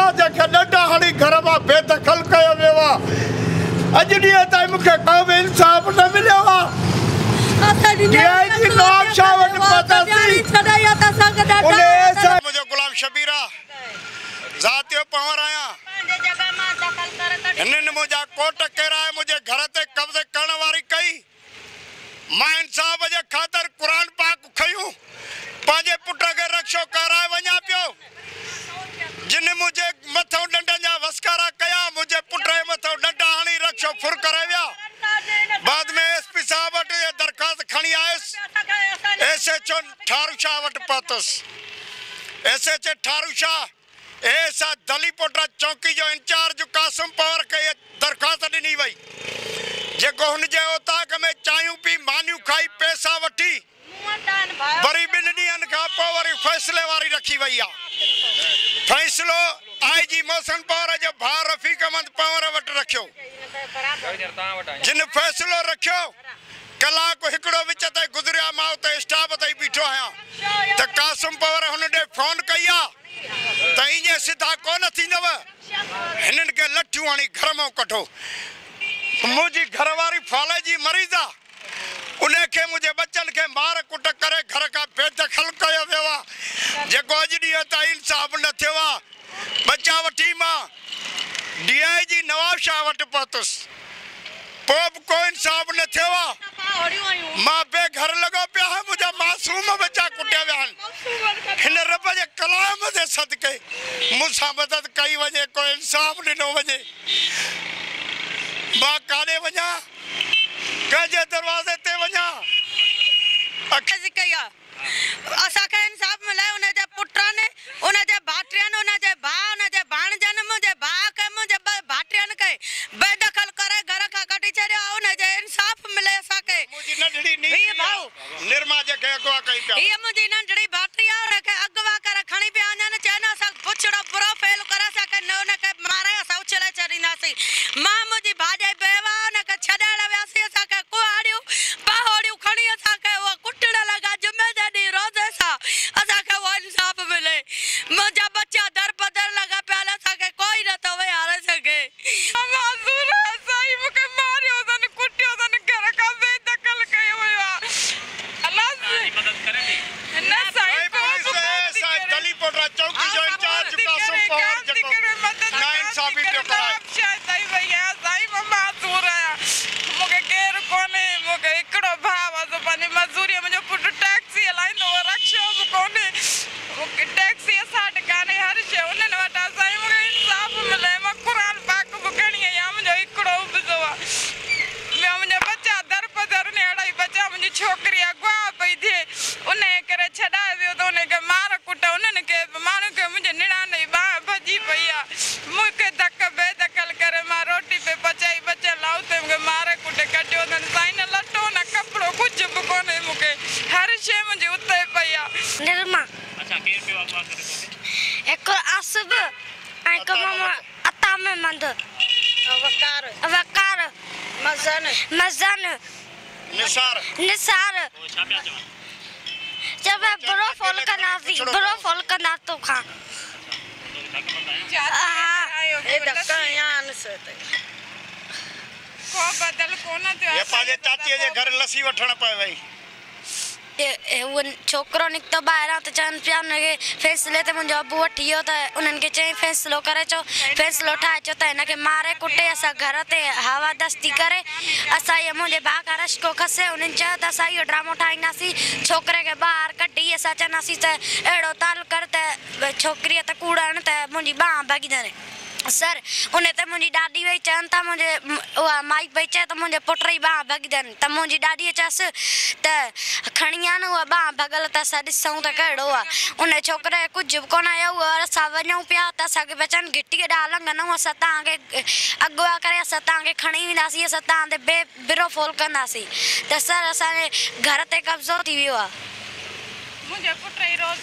آ جنهن کي ڏنڊا هڻي گهر مان بي دخل ڪيو ويو آ. اڄ ڏينهن تائين مون کي ڪو به انصاف نه مليو آ. ڊي I جي نوابشاهه وٽ پهتاسين ان ايس I. منهنجو غلام شبير آ ذات جو پنهور آهيان. هنن منهنجا ڪوٽ ڪيرائي منهنجي گهر تي قبضي ڪرڻ واري ڪئي. مان انصاف جي خاطر قرآن پاڪ کنيون پنهنجي پٽ کي رڪشو ڪارائي وڃان پيو. جن منهنجي مٿئون ڏنڊن جا وسڪارا ڪيا، منهنجي پٽ جي مٿئون ڏنڊا هڻي رڪشو ڦر ڪري ويا. بعد ۾ ايس پي صاحب وٽ اها درخواست کڻي آيس. ايس ايڇ او ٺاروشاهه وٽ پهتس. S H O Tharushah A S I Dalepota چونڪي جو انچارج قاسم پنهور کي اها درخواست ڏني وئي، جيڪو هن جي اوطاق ۾ چانهيون پي، مانيون کائي، پئسا وٺي، وري ٻن ڏينهن کان پوء وري فيصلي واري رکي وئي آ. فيصلو آء جي محسن پنهور جو ڀاء رفيق احمد پنهور وٽ رکيو. جن فيصلو رکيو، ڪلاڪ هڪڙو وچ تي گذريو آ، مان اتي اسٽاپ تي ئي بيٺو آهيان ته قاسم پنهور هن ڏي فون ڪئي آ ته ايئن سڌا ڪونه ٿيندؤ، هنن کي لٺيون هڻي گهر مان ڪڍو. منهنجي گهر واري فالجي مريض آ. انهي کي منهنجي ٻچن کي مار ڪٽ ڪري گهر کان بي دخل ڪيو ويو آ جيڪو اڄ ڏينهن تائين انصاف نه ٿيو آ. ٻچا وٺي مان ڊي I جي نوابشاهه وٽ پهتس پوء به ڪو انصاف نه ٿيو آ. مان بي گهر لڳو پيو آهيان منهنجا معصوم ٻچا ڪٽيا ويا آهن. هن رب جي ڪلام جي صدقي مون سان مدد ڪئي وڃي ڪو انصاف ڏنو وڃي. مان ڪاڏي وڃان؟ ڪنهن جي دروازي تي وڃان؟ اک. عرض ڪئي آ اسان کي انصاف ملي ان جي پٽن ان جي ڀائٽين ان جي ڀاء ان جي ڀاڻجن منهنجي ڀاء کي منهنجي ٻه ڀائٽين کي بيدخل ڪري گهر کان ڪڍي ڇڏيو آ ان جي انصاف ملي اسان کي. منهنجي ننڍڙي هيء نينگري آ ڀائو. نرما جنهن کي اغوا ڪئي پيا هيء وڃن. منهنجي ننڍڙي ڀائٽي آ ان کي اغوا ڪري کڻي پيا وڃن چين اسان بڇڙو برو فعل ڪري اسان کي نه ان کي ماري اسان اڇلي ڇڏينداسين. مان منهنجي ڀاڄائي بيواهه ان کي ڇڏائڻ وياسين اسان کي ڪهاڙيون پاهوڙيون کڻي اسان کي اهو ڪٽڻ لڳا جمعي جي ڏينهن روزي سان اسان کي اهو انصاف ملي. منهنجا ٻچا دربدر لڳا پيا آهن اسان کي ڪوئي نه ٿو ويهاري سگهي. مان معذور آهيان سائين مون کي ماريو اٿن ڪٽيو اٿن گهر کان بي دخل ڪيو ويو آهي الله نه سائين سائين ڪو پوليس به اي ڪونه ايس ٿي I ڪري. دليپوٽا چونڪي جو انچارج ٿي قاسم ڪري پنهور ڪانه ٿي جيڪو ڪري مدد ڪانه ٿي ناانصافي ڪري پيو ڪرائي. نوابشاهه تائين وئي آهيان سائين مان معذور آهيان مون کي ڪير ڪونهي مون کي هڪڙو ڀاء آهي سو پنهنجي مزوريء منهنجو پٽ ٽيڪسي هلائيندو هو رڪشو به ڪونهي مون کي ٽيڪسي اسان وٽ ڪانهي هر شيء انهن وٽ آهي سائين مون کي انصاف ملي مان قرآن پاڪ به کڻي آئي آهيان منهنجو هڪڙو عبثو آهي ٻيو منهنجا ٻچا درپدر ني اڙائي ٻچا منهنجي ڇوڪري اغوا پئي ٿئي انهيء ڪري ڇڏائي ويو ته انهيء کي مار ڪٽ انهن کي به ماڻهن کي منهنجي نڻان جي ٻانهن ڀڄي پئي آ. مون کي ڌڪ بي دخل ڪري مان روٽي پئي پچائي ٻچن لاء اتي مون کي ماري ڪٽي ڪڍيو اٿن سائين نه لٽو نه ڪپڙو ڪجهه به ڪونهي مون کي هر شيء منهنجي اتي پئي آ. نرما. اڇا ڪير پيو اغوا ڪري توکي؟ هڪ آصف ۽ هڪ محمد عطا محمد. وقار. وقار. مزن. مزن. نثار. نثار. پوء ڇا پيا چون؟ چئي پيا برو فعل ڪنداسين برو فعل ڪندا توکان. هيء پنهنجي چاچيء جي گهر لسي وٺڻ پئي وئي. هو ڇوڪرو نڪتو ٻاهران ته چون پيا ان کي فيصلي تي منهنجو ابو وٺي ويو ته انهن کي چيائين فيصلو ڪري اچو فيصلو ٺاهي اچو ته هن کي ماري ڪٽي اسان گهر تي هوا دستي ڪري اسان اهو منهنجي ڀاء کان رشڪو کسي انهن چيو ته اسان اهو ڊرامو ٺاهينداسين ڇوڪري کي ٻاهر ڪڍي اسان چونداسين ته اهڙو تال ڪر ته ڇوڪريء ته ڪوڙ هڻ ته منهنجي ٻانهن ڀڳي ٿي سر ان تي منهنجي ڏاڏي وئي چون ٿا منهنجي اها مائي پئي چئي ته منهنجي پٽ جي ٻانهن ڀڳي اٿن ته منهنجي ڏاڏيء چيس ته کڻي آ نه اها ٻانهن ڀڳل ته اسان ڏسون ته ڪهڙو آ. ان ڇوڪري کي ڪجهه به ڪونه آيو اهو اسان وڃون پيا ته اسان کي پيا چون گهٽيء ڏانهن لنگهندؤ اسان توهان کي اغوا ڪري اسان توهان کي کڻي وينداسين اسان توهان تي بي برو فعل ڪنداسين ته سر اسان جي گهر تي قبضو ٿي ويو آ. منهنجي پٽ جي روز.